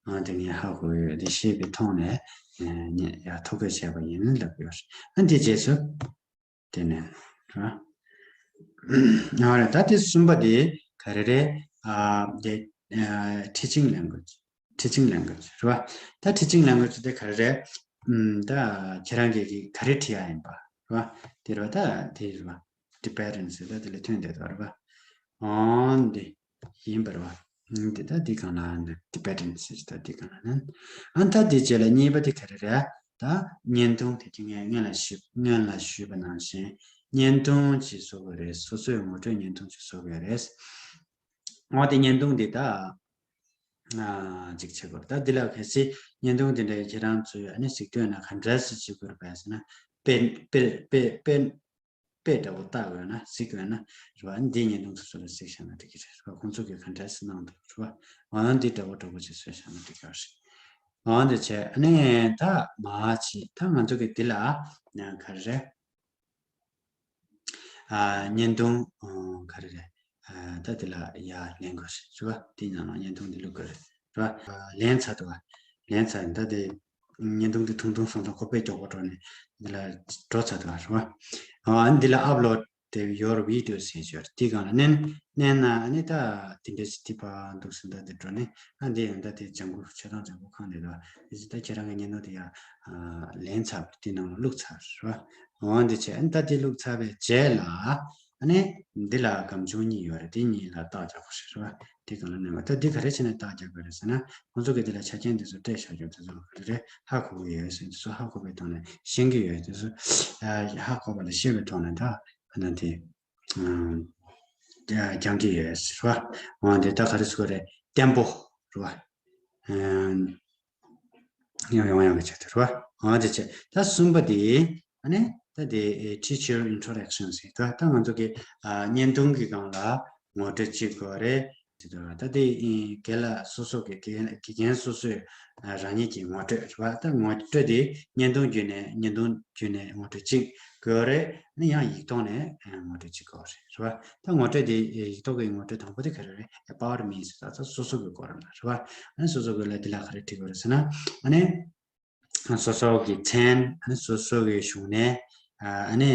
པ། ཨ་འདི་ངས་ཧ་གོ་གི་ཡོད། འདི་ཤེས་པའི་ཐོག་ནས་ཨེ་ངས་ཡར་ཐོ་འགོད་བྱས་པ་ཡིན་ལབ་ཡོད་རེད། ཨ་འདི་རྗེས་སུ་དེ་ནས་རེད་པ། ཨ་རེད། ད་དེ་གསུམ་པ་དེ་ག་རེ་རེད། ཨ་འདི་ཨ་teaching language teaching language རེད་པ། ད་teaching language དེ་ག་རེ་རེད། ཨམ་ད་ཁྱེད་རང་གིས་གི་ག་རེ་བྲིས་ཡ་ཡིན་པ་རེད་པ། དེ་རེད་པ། ད་དེ་རེད་པ། Tibetan ཟེར་ད་དེ་ལ་ཐོན་བསྡད་འདུག་རེད་པ། ཨང་འདི་ཡིན་པ་རེད་པ། ཨང་འདི་ད་འདི་སྒང་ལ་ནི་Tibetan ཟེར་ད་འདི་སྒང་ལ་ནི། ཨང་ད་དེ་རྗེས་ལ་གཉིས་པ་དེ་ག་རེ་རེད། ད་བརྙན་ཐུང་དེ་དུས་ངས་སྔོན་ལ་ཞུས་སྔོན་ལ་ཞུས་པ་ནང་བཞིན་བརྙན་ཐུང་ཅིག་བཟོ་དགོས་རེད། སོ་སོའི་ངོ་སྤྲོད་བརྙན་ཐུང་ཅིག་བཟོ་དགོས་རེད། འོ་དེ་བརྙན་ཐུང་འདི་ད། ཨ་ཅིག་བྱེད་དགོས་རེད། ད་འདི་ལ་གལ་སྲིད་བརྙན་ཐུང་འདི་འདྲའི་ཁྱེད་རང་ཚོས་ཨ་ནི་གཟིགས་འདོད་ན་ག་འདྲ་སེ་བྱེད་དགོས་རེད་པས་ཟེར་ན། དཔེ་དཔེ་དཔེ་དཔེ་དཔེ་འདྲ་བོ་བལྟ་དགོས་ན་གཟིགས་དགོས་ན་རེད་པ། འདིའི་བརྙན་ཐུང་སོ་སོ་ལ་གཟིགས་བཞག་ན་འགྲིག་གི་རེད་པ། ཁོང་ཚོ་གིས་ག་འདྲ་སེ་གནང་འདུག་རེད་པ། འོ་འདི་འདྲ་བོ་འདྲ་བོ་ཅིག་བཟོས་བཞག་ན་འགྲིག་གི་རེད། འོ་འདི་བྱས་ཨ་ནི་ད་མ་ཅིག་ད་ང་ཚོ་གི་འདི་ལ་ག་རེ་རེད། ཨ་བརྙན་ཐུང་ཨ་ག་རེ་རེད། ཨ་ད་དེ་ལ་ཡར་ལེན་དགོས་རེད་རེད་བ། དེ་ནང་ལ་བརྙན་ཐུང་དེ་བླུག་དགོས་རེད་རེད་བ། ཨ་ལེན་ཚར་འདུག་བ། ལེན་ཚར་ད་དེ་བརྙན་ཐུང་དེ་ཐུང་ཐུང་སོང་ཙང་ཁོ་དཔེ་མགྱོགས་པོ་འགྲོ་ནས་འདི་ལ་འགྲོ་ཚར་འདུག་བ་རེད་བ། ཨ་ནི་འདི་ལ་upload the your video ཟེར་གྱི་ཡོད་རེད། དེའི་སྒང་ལ་མནན། མནན་ན་ཨ་ནི་ད་དེ་འདྲ་ཞིག་དེ་ཕར་འདུག་སེ་ད་དེ་འགྲོ་ནས། ཨ་འདི་ཡང་ད་དེ་ལྗང་གུ་ཆ་ཚང་ལྗང་གུ་གང་རེད་ད། དེ་ད་ཁྱེད་རང་གི་བརྙན་ཐུང་དེ་ཡང་ལེན་ཚར། དེ་ནང་ལ་བླུགས་ཚར་རེད་བ། འོ་འདི་བྱས། ཨ་ནི་ད་དེ་བླུགས་ཚར་བའི་རྗེས་ལ་ཨ་ནི་འདི་ལ་སྒམ་ཆུང་གཉིས་ཡོད་རེད། དེ་གཉིས་ལ་རྟགས་རྒྱག་དགོས་རེད་བ། དེ་སྒང་ལ་མནན་པ། ད་འདི་ག་རེ་བྱས་ནས་རྟགས་རྒྱག་དགོས་རེད་ཟེར་ན། ང་ཚོ་གིས་འདི་ལ་ཆ་རྐྱེན་འདི་ཚོ་སྤྲད་བཞག་རྒྱུ་དེ་ཚོ་ག་རེ་རེད། ཧ་གོ་གི་ཡོད་ཟེར། འདི་ཚོ་ཧ་གོ་བའི་ཐོག་ནས་ཤེས་ཀྱི་ཡོད། དེ་ཚོ་ཨ་ཧ་གོ་བ་ལ་ཤེས་པའི་ཐོག་ནས་ད་ཨ་ནི་དེ་ཨ་རྒྱག་གི་ཡོད་ཟེར་བ། འོ་འདི་ད་ག་རེ་ཟེར་དགོས་རེད། བརྟན་པོ་རེད་བ། ཨ་ཡང་ཡང་ཡང་གི་ཆེད་དུ་རེད་བ། འོ་འདི་བྱས། ད་གསུམ་པ་དེ་ཨ་ནི་ད་དེ་teacher interaction ཟེར་དུས། ད་ང་ཚོ་གི་ཨ་བརྙན་ཐུང་གི་སྒང་ལ་ངོ་སྤྲོད་ཅིག་དགོས་རེད། དེ་ད་དེ་རྒན་ལགས་སོ་སོ་གི་དགེ་དགེ་རྒན་སོ་སོས་རང་ཉིད་ཀྱི་ངོ་སྤྲོད་རེད་བ། ད་ངོ་སྤྲོད་དེ་བརྙན་ཐུང་བརྒྱུད་ནས་བརྙན་ཐུང་བརྒྱུད་ནས་ངོ་སྤྲོད་ཅིག་དགོས་རེད། ཨ་ནི་ཡང་ཡིག་ཐོག་ནས་ངོ་སྤྲོད་ཅིག་དགོས་རེད་བ། ད་ངོ་སྤྲོད་དེ་ཡིག་ཐོག་གི་ངོ་སྤྲོད་དང་པོ་དེ་ག་རེ་རེད། About me ཟེར་ད་ད་སོ་སོ་གི་སྐོར་ལ་རེད་བ། ཨ་ནི་སོ་སོ་གི་ལ་དེ་ལ་ག་རེ་བྲིས་དགོས་རེད་ཟེར་ན། ཨ་ནི་སོ་སོ་གི་མཚན། ཨ་ནི་སོ་སོ་གི་བྱུང་གནས། ཨ་ནི་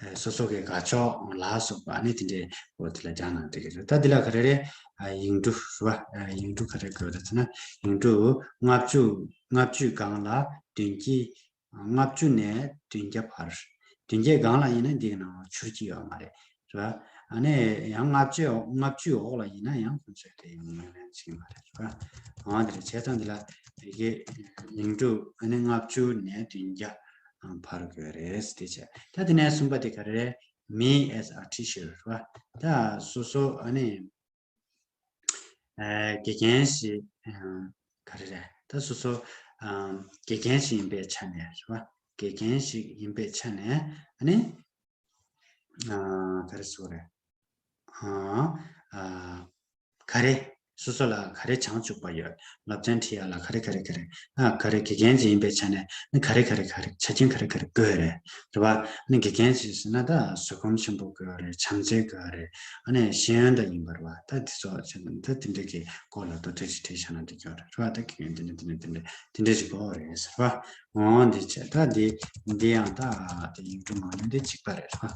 ཨེ་སོ་སོ་གི་དགའ་ཕྱོགས་ལ་སོགས་པ་ཨ་ནི་དེ་འདྲའི་སྐོར་དེ་ལ་སྦྱང་ན་འགྲིག་གི་རེད། ད་འདི་ལ་ག་རེ་རེད། ཨ་ཡིག་འབྲུ་རེད་བ། ཨ་ཡིག་འབྲུ་ག་རེ་དགོས་རེད་ཟེར་ན། ཡིག་འབྲུ་ལྔ་བཅུ་ལྔ་བཅུའི་སྒང་ལ་བདུན་བརྒྱ། ལྔ་བཅུ་ནས་བདུན་བརྒྱ་བར། བདུན་བརྒྱའི་སྒང་ལ་ཡིན་ན་འདིའི་ནང་ལ་འཆུར་གྱི་ཡོད་མ་རེད། རེད་བ། ཨ་ནི་ཡང་ལྔ་བཅུ་ལྔ་བཅུའི་འོག་ལ་ཡིན་ན་ཡང་ཁོང་ཚོས་དེ་ཡིན་ངོས་ལེན་བྱེད་ཀྱི་མ་རེད། རེད་བ། འོ་འདི་རེད། བྱས་ཙང་འདི་ལ་དེ་གའི་ཡིག་འབྲུ་ཨ་ནི་ལྔ་བཅུ་ནས་བདུན་བརྒྱ་བར་དགོས་རེད་དེ་བྱས། ད་དེ་ནས་གསུམ་པ་དེ་ག་རེ་རེད། Me as a teacher རེད་བ། ད་སོ་སོ་ཨ་ནི་ཨ་དགེ་རྒན་ཞིག་ཨ་ག་རེ་རེད། ད་སོ་སོ་ཨ་དགེ་རྒན་ཞིག་ཡིན་པའི་ཆ་ནས་རེད་བ། དགེ་རྒན་ཞིག་ཡིན་པའི་ཆ་ནས་ཨ་ནི་ཨ་ག་རེ་ཟེར་དགོས་རེད། ཨ་ཨ་ག་རེ་སོ་སོ་ལ་ག་རེ་བྱང་ཆུབ་པ་ཡོད། སློབ་ཚན་ཁྲིད་ཡ་ལ་ག་རེ་ག་རེ་ག་རེ། ཨ་ག་རེ་དགེ་རྒན་ཅིག་ཡིན་པའི་ཆ་ནས་ནི་ག་རེ་ག་རེ་ག་རེ་ཆ་རྐྱེན་ག་རེ་ག་རེ་དགོས་རེད། རེད་བ། ནི་དགེ་རྒན་ཅིག་ཟེར་ན་ད་བཟོད་སྒོམ་ཆེན་པོ་དགོས་རེད། བྱམས་བརྩེ་དགོས་རེད། ཨ་ནི་ཤེས་ཡོན་དང་ཡིན་པ་རེད་བ། ད་དེ་ཚོ་བྱས་ན་ད་དེ་འདྲ་གི་སྐོར་ལ་མདོར་བསྡུས་ཤིག་བྲིས་བཞག་ན་འགྲིག་གི་རེད། རེད་བ། ད་དགེ་རྒན་དེ་འདྲ་དེ་འདྲ་དེ་འདྲ་དེ་འདྲ་ཞིག་དགོས་རེད་ཟེར་བ། འོ་འདི་བྱས། ད་འདི་འདི་ཡང་ད་དེ་ཡིག་འབྲུ་མང་ཉུང་དེ་གཅིག་པ་རེད། རེད་བ།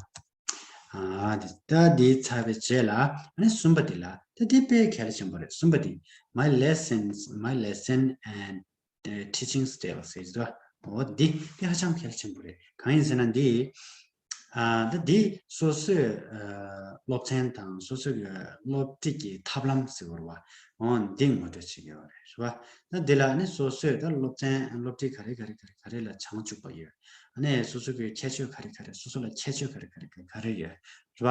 ཨ་དེ་ད་དེ་ཚར་བའི་རྗེས་ལ་ཨ་ནི་གསུམ་པ་དེ་ལ། ད་དེ་དཔེ་གལ་ཆེན་པོ་རེད། གསུམ་པ་དེ། My lessons, my lesson and uh, teaching style ཟེར་གྱི་འདུག་འོ་འདི་དེ་ཧ་ཅང་གལ་ཆེན་པོ་རེད། གང་ཡིན་ཟེར་ན་འདི་ཨ་ད་འདི་སོ་སོའི་ཨ་སློབ་ཚན་དང་སོ་སོའི་སློབ་ཁྲིད་ཀྱི་ཐབས་ལམ་ཟེར་བ་རེད་བ། འོ་འདི་ངོ་སྤྲོད་བྱེད་ཀྱི་ཡོད་རེད། རེད་བ། ད་འདི་ལ་ནི་སོ་སོས་ད་སློབ་ཚན་སློབ་ཁྲིད་ག་རེ་ག་རེ་ག་རེ་ག་རེ་ལ་བྱང་ཆུབ་པ་ཡོད། ཨ་ནི་སོ་སོ་གི་ཁྱད་ཆོས་ག་རེ་ག་རེ། སོ་སོ་ལ་ཁྱད་ཆོས་ག་རེ་ག་རེ་ག་རེ་ཡོད། རེད་བ།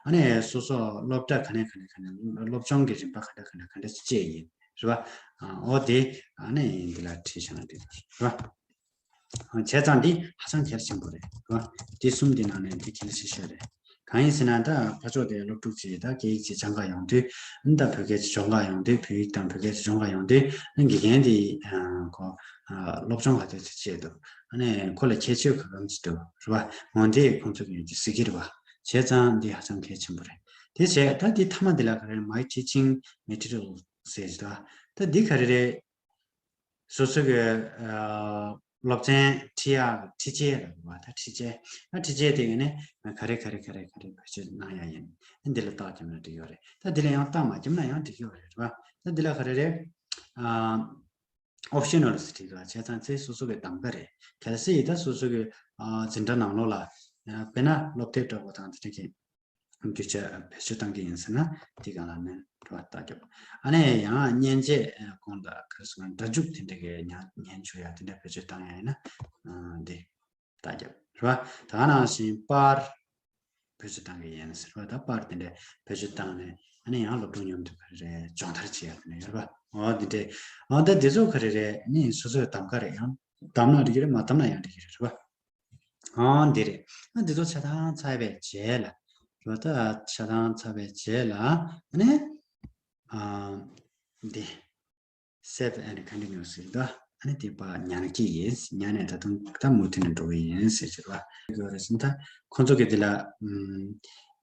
ཨ་ནི་སོ་སོ་སློབ་གྲྭ་ག་ནས་ག་ནས་ག་ནས་སློབ་སྦྱོང་གི་རིམ་པ་ག་འདྲ་ག་འདྲ་ག་འདྲ་ཅིག་བྱས་ཡིན། རེད་བ། ཨ་འོ་དེ་ཨ་ནི་འདི་ལ་བྲིས་བཞག་ན་འགྲིག་རེད་བ། བྱས་ཙང་འདི་ཧ་ཅང་གལ་ཆེན་པོ་རེད། རེད་བ། འདི་གསུམ་འདི་ནང་ནས་འདི་གལ་ཆེ་ཤོས་རེད། གང་ཡིན་ཟེར་ན་ད་ཕར་ཕྱོགས་དེ་སློབ་ཕྲུག་ཅིག་ད་སྐད་ཡིག་ཅིག་སྦྱང་ག་ཡོང་དུས། ཨ་ནི་ད་བོད་སྐད་ཅིག་སྦྱོང་ག་ཡོང་དུས། བོད་ཡིག་དང་བོད་སྐད་ཅིག་སྦྱོང་ག་ཡོང་དུས། ཨ་ནི་དགེ་རྒན་དེ་ཨ་ཁོ་ཨ་སློབ་སྦྱོང་ག་ཚོད་ཅིག་བྱས་འདུག་ཨ་ནི་ཁོ་ལ་ཁྱད་ཆོས་ག་གམ་ཅིག་འདུག་རེད་བ། འོ་འདི་ཁོང་ཚོ་གིས་འདི་གཟིགས་ཀྱི་རེད་བ། བྱས་ཙང་འདི་ཧ་ཅང་གལ་ཆེན་པོ་རེད། དེ་བྱས་ད་འདི་མཐའ་མ་འདི་ལ་ག་རེ། My teaching material ཟེར་གྱི་འདུག་ད་འདི་ག་རེ་རེད། སོ་སོ་གི་ཨ་སློབ་ཚན་ཁྲིད་ཡག་ཁྲིད་ཆས་རེད་བ། ད་ཁྲིད་ཆས། ད་ཁྲིད་ཆས་དེ་ག་ནས་ག་རེ་ག་རེ་ག་རེ་ག་རེ་བེད་སྤྱོད་གནང་ཡག་ཡིན། འདི་ལ་རྟགས་བརྒྱབ་ན་འགྲིག་ཡོད་རེད། ད་འདི་ལ་ཡང་རྟགས་མ་བརྒྱབ་ན་ཡང་འགྲིག་ཡོད་རེད། རེད་བ། ད་འདི་ལ་ག་རེ་རེད། ཨ་optional ཟེར་བྲིས་འདུག་བྱས་ཙང་དེ་སོ་སོ་གི་གདམ་ག་རེད། གལ་སྲིད་ད་སོ་སོ་གི་ཨ་འཛིན་གྲྭ་ནང་ལོགས་ལ་ཨ་དཔེར་ན་སློབ་དེབ་འདྲ་པོ་དང་དེ་འདྲ་གི་རྒྱུ་ཆ་བེད་སྤྱོད་གཏང་གི་ཡིན་ཟེར་ན། དེ་ག་ལ་ནི་རེད་བ། རྟགས་རྒྱབ། ཨ་ནི་ཡང་མཉེན་ཆས་གོང་དུ་ག་རེ་ཟེར་ན་སྒྲ་འཇུག་དེ་འདྲ་གི་ཉན་ཉན་བཅུག་ཡ་དེ་འདྲ་བེད་སྤྱོད་གཏང་ཡ་ཡིན་ན་འདི་རྟགས་རྒྱབ་རེད་བ། ད་ག་ནང་བཞིན་པར་བེད་སྤྱོད་གཏང་གི་ཡིན་ཟེར་བ། ད་པར་དེ་འདྲ་བེད་སྤྱོད་བཏང་ནས་ཨ་ནི་ཡང་སློབ་ཕྲུག་མཉམ་དུ་ག་རེ་རེད། སྦྱོང་བརྡར་བྱེད་ཡ་དེ་འདྲ་ཡོད་རེད་བ། འོ་དེ་འདྲ། འོ་ད་དེ་ཚོ་ག་རེ་རེད། ཨ་ནི་སོ་སོའི་གདམ་ག་རེད། ཡང་གདམ་ན་འགྲིག་གི་རེད། མ་གདམ་ན་ཡང་འགྲིག་གི་རེད། རེད་བ། ཨང་འདི་རེད། ཨ་འདི་ཚོ་ཆ་ཚང་ཚར་བའི་རྗེས་ལ། རེད་བ། ད་ཆ་ཚང་ཚར་བའི་རྗེས་ལ་ཨ་ནི་ཨ་འདི་save and continue ཟེར་གྱི་འདུག་ཨ་ནི་དེ་ཕར་ཉར་གྱི་ཡིན། ཉར་ནས་ད་དུང་ད་མུ་མཐུད་ནས་འགྲོ་གི་ཡིན་ཟེར་གྱི་རེད་བ། ད་ཁོང་ཚོ་གི་དེ་ལ་ཨམ།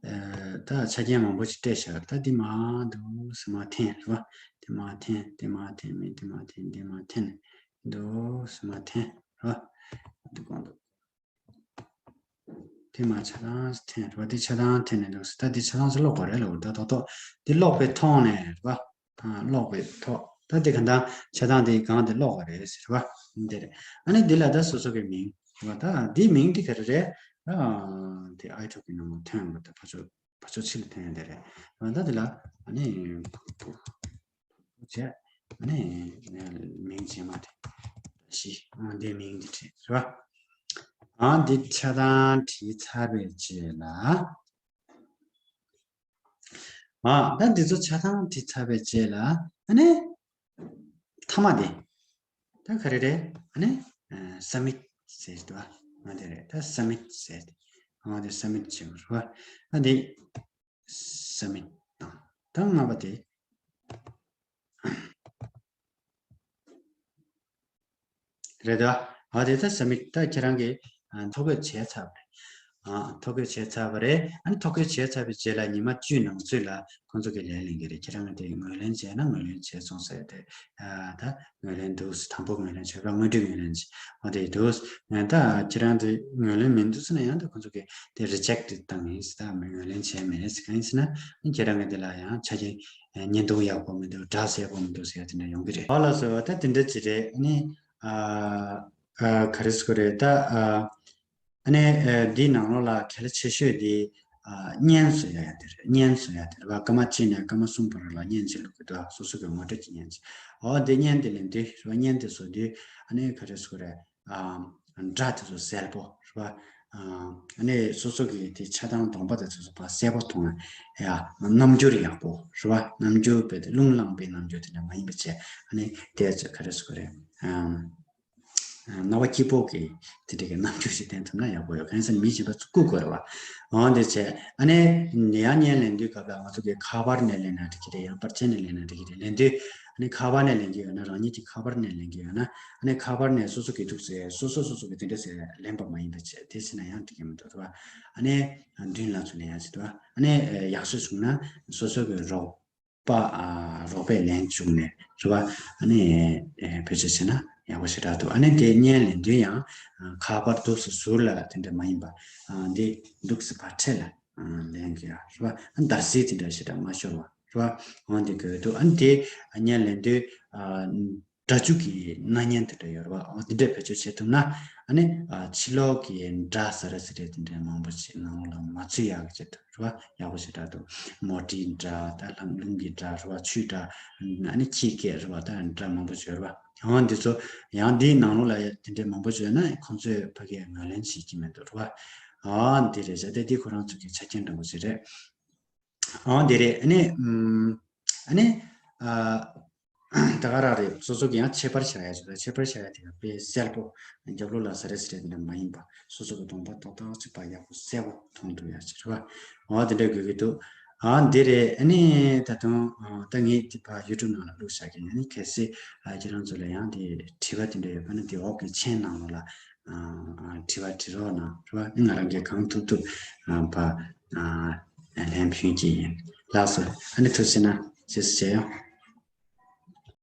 ཨ། ད་ཆ་རྐྱེན་མང་པོ་ཞིག་སྤྲད་བཞག་ད་འདི་མར་འདུག་སེ་མར་འཐེན་རེད་བ། འདི་མར་འཐེན། འདི་མར་འཐེན། མི་འདི་མར་འཐེན། འདི་མར་འཐེན། འདུག་སེ་མར་འཐེན་རེད་བ། འདི་གོང་དུ། དེ་མར་ཆ་ཚང་འཐེན་རེད་བ། དེ་ཆ་ཚང་འཐེན་ནས་འདུག་ད་དེ་ཆ་ཚང་ཞིག་ཀློག་དགོས་རེད་ལབ། ད་ཏོག་ཏོག་དེ་ཀློག་པའི་ཐོག་ནས་རེད་བ། ཨ། ཀློག་པའི་ཐོག་ད་དེ་ག་འདྲ་ཆ་ཚང་དེ་གང་དེ་ཀློག་དགོས་རེད་ཟེར་བ། འདི་རེད། ཨ་ནི་འདི་ལ་ད་སོ་སོ་གི་མིང་རེད་བ། ད་འདིའི་མིང་དེ་ག་རེ་རེད། ཨ། དེ་ཨའི་ཐོག་གི་ནང་ལ་ཐོན་ཡོང་བ། ད་ཕར་ཕྱོགས་ཕར་ཕྱོགས་ཕྱི་ལ་ཐོན་ཡོང་དེ་རེད། ད་དེ་ལ་ཨ་ནི་བྱས། ཨ་ནི་མིང་རྗེས་མ་དེ་བཞི། ཨ། འདི་མིང་འདི་བྲིས་རེད་བ། ཨ། འདི་ཆ་ཚང་བྲིས་ཚར་བའི་རྗེས་ལ། ཨ། ད་འདི་ཚོ་ཆ་ཚང་བྲིས་ཚར་བའི་རྗེས་ལ། ཨ་ནི་མཐའ་མ་དེ། ད་ག་རེ་རེད། ཨ་ནི་ཨ། སབ་མིཊ་ཟེར་འདུག་བ། ཨ། དེ་རེད། ད་སབ་མིཊ་ཟེར་ཏེ། ཨ། དེ་སབ་མིཊ་བྱེད་དགོས་རེད་བ། ཨ། དེ་སབ་མིཊ་དང་། ད་ལྔ་པ་དེ་རེད་ད། ཨ། དེ་ད་སབ་མིཊ། ད་ཁྱེད་རང་གིས་ཨ། ཐོ་འགོད་བྱས་ཚར་བ་རེད། ཨ། ཐོ་འགོད་བྱས་ཚར་བ་རེད། ཨ་ནི་ཐོ་འགོད་བྱས་ཚར་བའི་རྗེས་ལ་ཉི་མ་བཅུའི་ནང་ཚུད་ལ་ཁོང་ཚོ་གིས་ལན་ལེན་གྱི་རེད། ཁྱེད་རང་གིས་དེ་ངོས་ལེན་བྱས་ན་ངོས་ལེན་བྱས་སོང་ཟེར་ཏེ། ཨ། ད་ངོས་ལེན་འདུག་དང་པོ་ངོས་ལེན་བྱས་པ། དངོས་འབྲེལ་ངོས་ལེན་བྱས། འོ་དེ་འདུག་ད་ཁྱེད་རང་དེ་ངོས་ལེན་མི་འདུག་ཟེར་ན་ཡང་ད་ཁོང་ཚོ་གིས་དེ་རི་ཇེག་ཊི་བཏང་ཡིན་ཟེར། ད་ངོས་ལེན་བྱས་མེད་ཟེར། གང་ཡིན་ཟེར་ན་ཁྱེད་རང་གིས་དེ་ལ་ཡང་ཆ་རྐྱེན་བརྙན་ཐུང་ཡག་པོ་མི་འདུག་སྒྲ་གསལ་པོ་མི་འདུག་ཟེར་ཡ་དེ་འདྲ་ཡོང་གི་རེད། ཨོ་ལགས་སོ། ད་དེ་འདྲ་ཅིག་རེད། ཨ་ནི་ཨ། ཨ། ག་རེ་ཟེར་དགོས་རེད། ད་ཨ། ཨ་ནི་ཨ། འདིའི་ནང་ལོགས་ལ་གལ་ཆེ་ཤོས་དེ་ཨ། བརྙན་བཟོ་ཡ་ཡ་དེ་རེད། བརྙན་བཟོ་ཡ་དེ་རེད་བ། སྐར་མ་གཅིག་ནས་སྐར་མ་གསུམ་བར་ལ་བརྙན་ཅིག་བླུག་གི་འདུག་སོ་སོ་གི་ངོ་སྤྲོད་ཀྱི་བརྙན་ཅིག་ཨོ་དེ་བརྙན་དེ་ལེན་དུས་རེད་བ། བརྙན་དེ་བཟོ་དུས་ཨ་ནི་ག་རེ་ཟེར་དགོས་རེད། ཨ། སྒྲ་དེ་ཚོ་གསལ་པོ་རེད་བ། ཨ། ཨ་ནི་སོ་སོ་གི་དེ་ཆ་ཚང་གདོང་པ་དེ་ཚོ་ཕར་གསལ་པོ་མཐོང་ཡ། རྣམ་འགྱུར་ཡག་པོ་རེད་བ། རྣམ་འགྱུར་དཔེ་དེ་རླུང་ལངས་པའི་རྣམ་འགྱུར་དེ་འདྲ་མ་ཡིན་པ་བྱས། ཨ་ནི་དེ་ཚོ་ག་རེ་ཟེར་དགོས་རེད། ཨ། རྣ་བ་སྐྱིད་པོ་གི་དེ་འདྲ་གི་རྣམ་འགྱུར་ཞིག་བསྟན་ཐུབ་ན་ཡག་པོ་ཡོད། གང་ཡིན་ཟེར་ན་མི་གཞན་པ་ཚོ་བཀུག་དགོས་རེད་བ། འོ་དེ་བྱས། ཨ་ནི་ཡང་བརྙན་ལེན་དུས་སྐབས་ལ་ང་ཚོ་གི་ཁ་པར་ནས་ལེན་ན་འགྲིག་གི་རེད། ཡང་པར་ཆས་ནས་ལེན་ན་འགྲིག་གི་རེད། ལེན་དུས་ཨ་ནི་ཁ་པར་ནས་ལེན་གྱི་ཡོད་ན། རང་ཉིད་ཀྱི་ཁ་པར་ནས་ལེན་གྱི་ཡོད་ན། ཨ་ནི་ཁ་པར་ནས་སོ་སོ་གི་འདུག་ཟེར། སོ་སོ་སོ་སོ་གི་དེ་འདྲ་ཟེར་ལེན་པ་མ་ཡིན་པ་བྱས། དེ་ཟེར་ན་ཡང་འགྲིག་གི་མི་འདུག་རེད་བ། ཨ་ནི་མདུན་ལ་ཚུར་ལེན་ཡ་ཟེར་འདུག་ཨ་ནི་ཡག་ཤོས་བྱུང་ན་སོ་སོ་གི་རོགས་པ། ཨ། རོགས་པས་ལེན་བཅུག་ནས་རེད་བ། ཨ་ནི་བེད་སྤྱོད་བྱས་ན་ཡག་པོ་ཞེ་དྲག་འདུག་ཨ་ནི་དེ་བརྙན་ལེན་དུས་ཡང་ཁ་པར་འདུག་སེ་ཟུར་ལ་དེ་འདྲ་མ་ཡིན་པ། ཨ། འདི་འདུག་སེ་ཕར་འཕྲེད་ལ་ལེན་དགོས་ཡ་རེད་བ། ཨ། འདར་སིག་དེ་འདྲ་ཞེ་དྲག་མ་ཤོར་བ་རེད་བ། འོ་འདི་དགོས་འདུག་ཨ་ནི་དེ་བརྙན་ལེན་དུས། ཨ། སྒྲ་འཇུག་གི་སྣ་བརྙན་དེ་འདྲ་ཡོད་རེད་བ། འོ་དེ་འདྲ་བེད་སྤྱོད་བྱེད་ཐུབ་ན། ཨ་ནི་ཕྱི་ལོགས་ཀྱི་སྒྲ་ཟ་ར་ཟི་ར་དེ་འདྲ་མང་པོ་ཞིག་ནང་ལོགས་ལ་མ་ཚུད་ཡག་གི་ཆེད་དུ་རེད་བ། ཡག་པོ་ཞེ་དྲག་འདུག་མོ་ཊའི་སྒྲ། ད་ལྷམ་རླུང་གི་སྒྲ་རེད་བ། ཆུའི་སྒྲ། ཨ་ནི་ཁྱི་སྐད་རེད་བ། ད་སྒྲ་མང་པོ་ཞིག་ཡོད་རེད་བ། འོ་འདི་ཚོ་ཡང་འདིའི་ནང་ལོགས་ལ་དེ་འདྲ་མང་པོ་ཞིག་ཡོད་ན་ཁོང་ཚོས་ཕ་གིར་ངོས་ལེན་བྱེད་ཀྱི་མི་འདུག་རེད་བ། འོ་འདི་རེད་བྱས། དེ་འདི་ཁོ་རང་ཚོ་གི་ཆ་རྐྱེན་འདྲ་པོ་ཞིག་རེད། འོ་འདི་རེད། ཨ་ནི་ཨམ། ཨ་ནི་ཨ། ད་ག་རང་རེད། སོ་སོ་གི་ཡང་ཁྱད་པར་བཞག་ཡ་ཞིག་དང་། ཁྱད་པར་བཞག་ཡ་དེ་ཡང་དཔེ་གསལ་པོ། རྒྱབ་ལོགས་ལ་ཟ་རེ་ཟི་རེ་དེ་འདྲ་མ་ཡིན་པ། སོ་སོ་གི་གདོང་པ་ཏོག་ཏོག་ཅིག་ཕར་ཡག་པོ་གསལ་པོ་མཐོང་ཐུབ་ཡ་ཞིག་རེད་བ། འོ་དེ་འདྲ་དགོས་ཀྱི་འདུག་ཨ་འདི་རེད། ཨ་ནི་ད་དུང་ཨ། ད་ངས་དེ་ཕར་ཡུ་ཊུབ་ནང་ལ་བླུགས་བཞག་གི་ཡིན། ཨ་ནི་གལ་སྲིད་ཨ། ཁྱེད་རང་ཚོ་ལ་ཡང་དེ་དྲི་བ་དེ་འདྲ་ཡོད་པ་ན་དེ་འོག་གི་མཆན་ནང་ལོགས་ལ་ཨ། ཨ། དྲི་བ་དྲི་རོགས་གནང་རེད་བ། ཨ་ནི་ང་རང་གིས་གང་ཐུབ་ཐུབ་ཨ། ཕར་ཨ། ལན་ཕུལ་གྱི་ཡིན། ལགས་སོ། ཨ་ནི་ཐུགས་རྗེ་གནང་། རྗེས་སུ་མཇལ་ཡོང་།